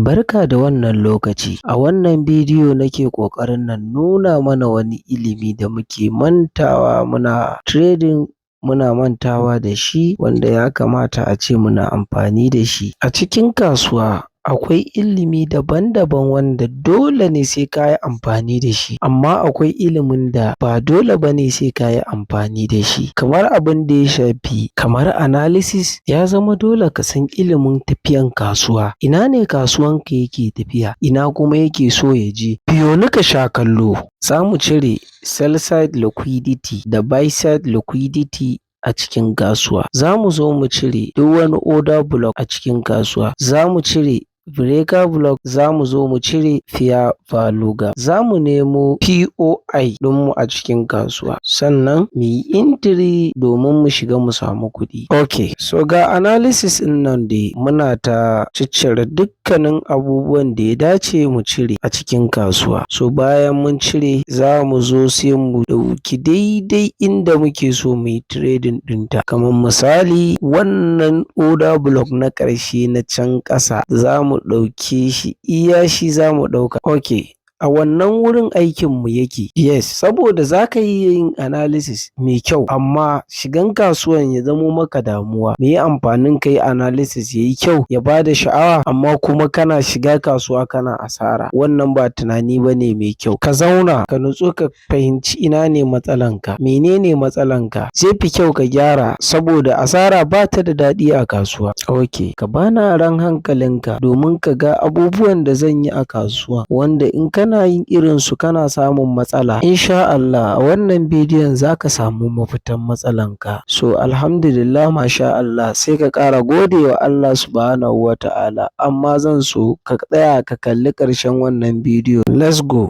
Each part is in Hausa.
Barka da wannan lokaci. A wannan bidiyo nake ƙoƙarin na nuna mana wani ilimi da muke mantawa muna trading, muna mantawa da shi, wanda ya kamata a ce muna amfani da shi. A cikin kasuwa akwai ilimi daban daban wanda dole ne sai ka yi amfani da shi, amma akwai ilimin da ba dole ba ne sai ka yi amfani da shi. Kamar abin da ya shafi kamar analysis, ya zama dole ka san ilimin tafiyan kasuwa, ina ne kasuwanka yake tafiya, ina kuma yake so ya je. Biyo ni ka sha kallo. Za mu cire sell side liquidity da buy side liquidity a cikin kasuwa. Za mu zo mu cire duk wani order block a cikin kasuwa. Za mu cire breaker block, za mu zo mu cire fair value gap. Za mu nemo POI ɗinmu a cikin kasuwa, sannan mu yi entry domin mu shiga mu samu kuɗi. Ok, so ga analysis ɗin nan dai, muna ta ciccire dukkanin abubuwan da ya dace mu cire a cikin kasuwa. So bayan mun cire, za mu zo sai mu ɗauki daidai inda muke so mu yi trading ɗinta. Kamar misali, wannan order block na ƙarshe na can ƙasa, za mu ɗauke shi, iya shi za mu ɗauka. Ok, a wannan wurin aikinmu yake. Yes, saboda za ka iya yin analysis mai kyau, amma shigan kasuwan ya zamo maka damuwa. Meye amfanin ka yi analysis ya yi kyau, ya ba da sha'awa, amma kuma kana shiga kasuwa kana asara? Wannan ba tunani ba ne mai kyau. Ka zauna ka nutsu, ka fahimci ina ne matsalanka, mene ne matsalanka, zai fi kyau ka gyara, saboda asara ba ta da daɗi a kasuwa. Ok, ka bani aron hankalinka domin ka ga abubuwan da zan yi a kasuwa wanda in kana yin irinsu kana samun matsala. Insha Allah, a wannan bidiyon za ka samu mafitan matsalanka. So alhamdulillah, masha Allah, sai ka ƙara gode wa Allah Subhanahu wa Ta'ala. Amma zan so ka tsaya ka kalli ƙarshen wannan bidiyo. Let's go.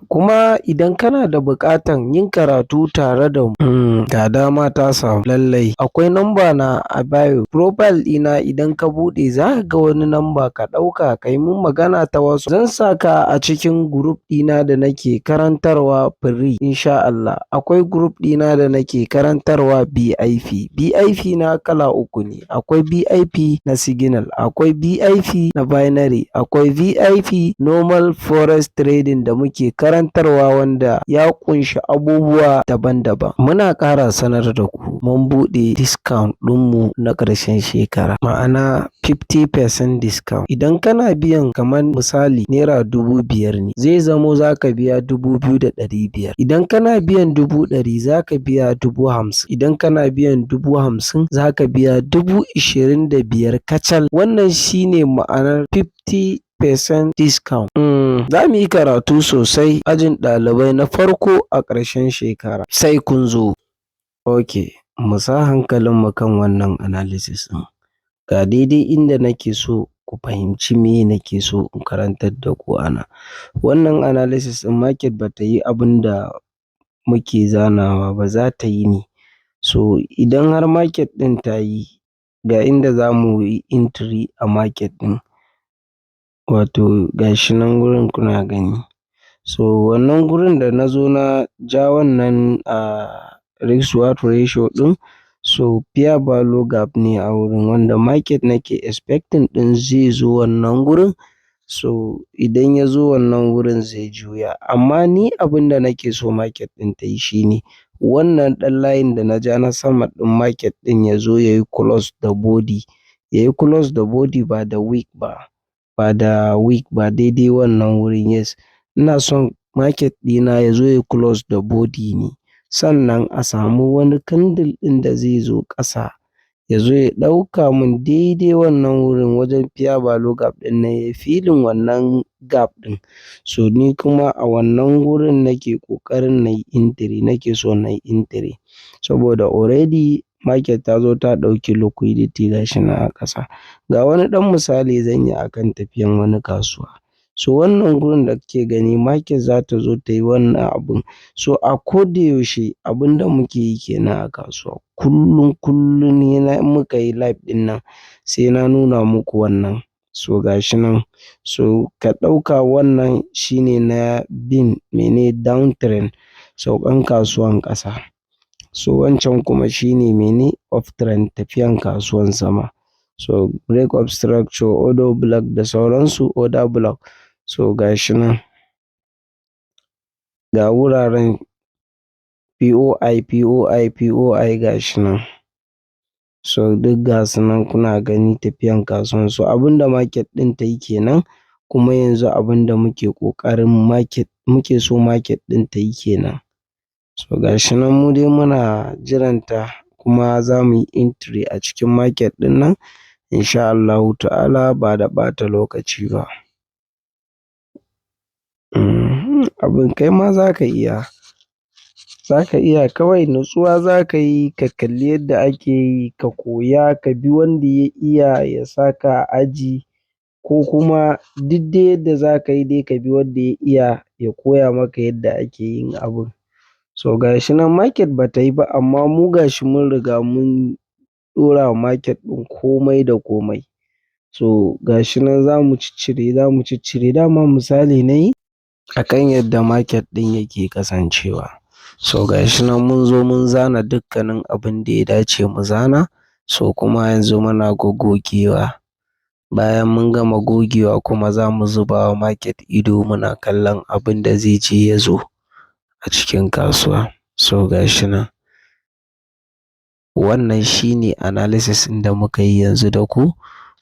Kuma idan kana da buƙatan yin karatu tare da mu, ga dama ta samu. Lallai akwai namba na a bio profile ɗina. Idan ka buɗe, za ka ga wani namba, ka ɗauka ka yi mun magana ta WhatsApp. Zan sa ka a cikin group ɗina da nake karantarwa free, insha Allah. Akwai group ɗina da nake karantarwa VIP. VIP na kala uku ne: akwai VIP na signal, akwai VIP na binary, akwai VIP normal forex trading da muke karantarwa, wanda ya ƙunshi abubuwa daban-daban. Muna ƙara sanar da ku mun buɗe discount ɗinmu na ƙarshen shekara, ma'ana 50% discount. Idan kana biyan kamar misali ₦5,000 ne, zai zamo za ka biya 2,500. Idan kana biyan 100,000, za ka biya 50,000. Idan kana biyan 50,000, za ka biya 25,000 kacal. Wannan shine ma'anar 50% discount. Za mu yi karatu sosai, ajin ɗalibai na farko a ƙarshen shekara. Sai kun zo. Ok, mu sa hankalinmu kan wannan analysis ɗin. Ga daidai inda nake so ku fahimci me nake so in karantar da ku a nan. Wannan analysis ɗin, market ba ta yi abin da muke zanawa ba, za ta yi ne. So idan har market ɗin ta yi, ga inda za mu yi entry a market ɗin. Wato ga shi nan gurin kuna gani. So wannan gurin da na zo na ja wannan risk reward ratio ɗin, so fair value gap ne a wurin wanda market nake expecting ɗin zai zo wannan gurin. So idan ya zo wannan wurin, zai juya. Amma ni abin da nake so market ɗin ta yi shine wannan ɗan layin da na ja na sama ɗin, market ɗin ya zo ya yi close da body. Ya yi close da body, ba da wick ba. Ba da wick ba, daidai wannan wurin, yes. Ina son market ɗina ya zo ya close da body ne. Sannan a samu wani candle ɗin da zai zo ƙasa, ya zo ya ɗauka mun daidai wannan wurin wajen fair value gap ɗin nan, ya filling wannan gap ɗin. So ni kuma a wannan wurin nake ƙoƙarin na yi entry, nake so na yi entry. Saboda already market ta zo ta ɗauki liquidity, gashi nan a ƙasa. Ga wani ɗan misali zan yi a kan tafiyan wani kasuwa. So wannan gurin da kuke gani, market za ta zo ta yi wannan abun. So a ko da yaushe abin da muke yi ke nan a kasuwa. Kullum kullum ni in muka yi live ɗin nan, sai na nuna muku wannan. So ga shi nan. So ka ɗauka wannan shine na bin mene? Downtrend, saukan kasuwan ƙasa. So wancan kuma shine mene? Uptrend, tafiyan kasuwan sama. So break of structure, order block da sauransu, order block. So ga shi nan. Ga wuraren POI, POI, POI, ga shi nan. So duk ga su nan kuna gani tafiyan kasuwan. So abin da market ɗin ta yi kenan, kuma yanzu abin da muke ƙoƙarin market muke so market ɗin ta yi kenan. So ga shi nan mu dai muna jiranta, kuma za mu yi entry a cikin market ɗin nan in sha Allahu ta'ala ba da ɓata lokaci ba. Abin kai ma za ka iya. Za ka iya, kawai nutsuwa za ka yi, ka kalli yadda ake yi, ka koya, ka bi wanda ya iya ya saka a aji, ko kuma duk dai yadda za ka yi dai ka bi wanda ya iya ya koya maka yadda ake yin abun. So ga shi nan market ba ta yi ba, amma mu ga shi mun riga mun ɗora wa market ɗin komai da komai. So ga shi nan za mu ciccire, za mu ciccire. Dama misali na yi akan yadda market ɗin yake kasancewa. So ga shi nan mun zo mun zana dukkanin abin da ya dace mu zana. So kuma yanzu muna goggogewa. Bayan mun gama gogewa kuma, za mu zuba wa market ido, muna kallon abin da zai je ya zo a cikin kasuwa. So ga shi nan. Wannan shine analysis ɗin da muka yi yanzu da ku,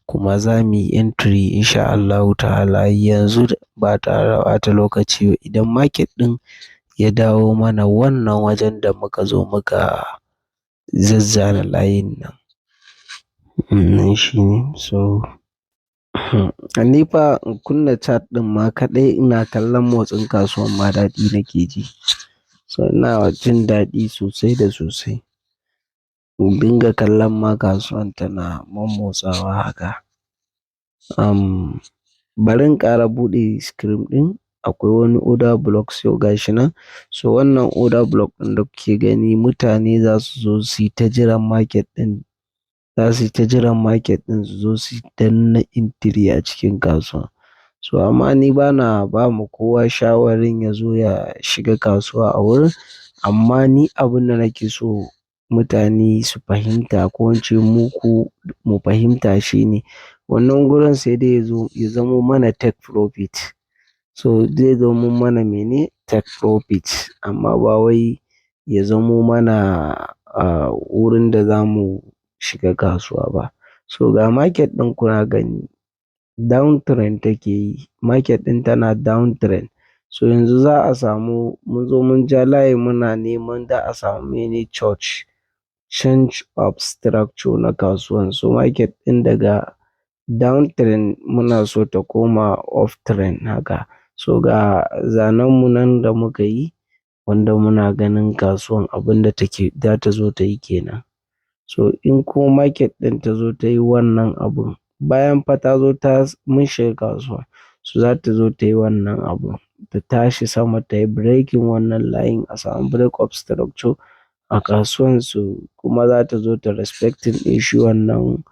kuma za mu yi entry in sha Allahu ta'ala yanzu ba tare da ɓata lokaci ba idan market ɗin ya dawo mana wannan wajen da muka zo muka zazzana layin nan. Wannan shine. So ni fa in kunna chart ɗin ma kaɗai ina kallon motsin kasuwan ma, daɗi nake ji. So ina jin daɗi sosai da sosai. In dinga kallon ma kasuwan tana mommotsawa haka. Bari in ƙara buɗe screen ɗin, akwai wani order block, so ga shi nan. So wannan order block ɗin da kuke gani, mutane za su zo su yi ta jiran market ɗin. Za su yi ta jiran market ɗin su zo su danna entry a cikin kasuwa. So amma ni bana ba ma kowa shawarin ya zo ya shiga kasuwa a wurin. Amma ni abin da nake so mutane su fahimta, ko in ce muku mu fahimta, shine wannan gurin sai dai ya zo ya zamo mana take profit. So zai zamo mana mene? Take profit, amma ba wai ya zamo mana wurin da za mu shiga kasuwa ba. So ga market ɗin kuna gani, down trend take yi. Market ɗin tana down trend. So yanzu za a samu, mun zo mun ja layi, muna neman da a samu mene? CHoCH, change of structure na kasuwan. So market ɗin daga down trend muna so ta koma up trend haka. So ga zanen mu nan da muka yi, wanda muna ganin kasuwan abin da take za ta zo ta yi kenan. So in kuma market ɗin ta zo ta yi wannan abun, bayan fa ta zo ta mun shiga kasuwa, so za ta zo ta yi wannan abun, ta tashi sama, ta yi breaking wannan layin, a samu break of structure a kasuwan su, kuma za ta zo ta respecting ɗin shi wannan.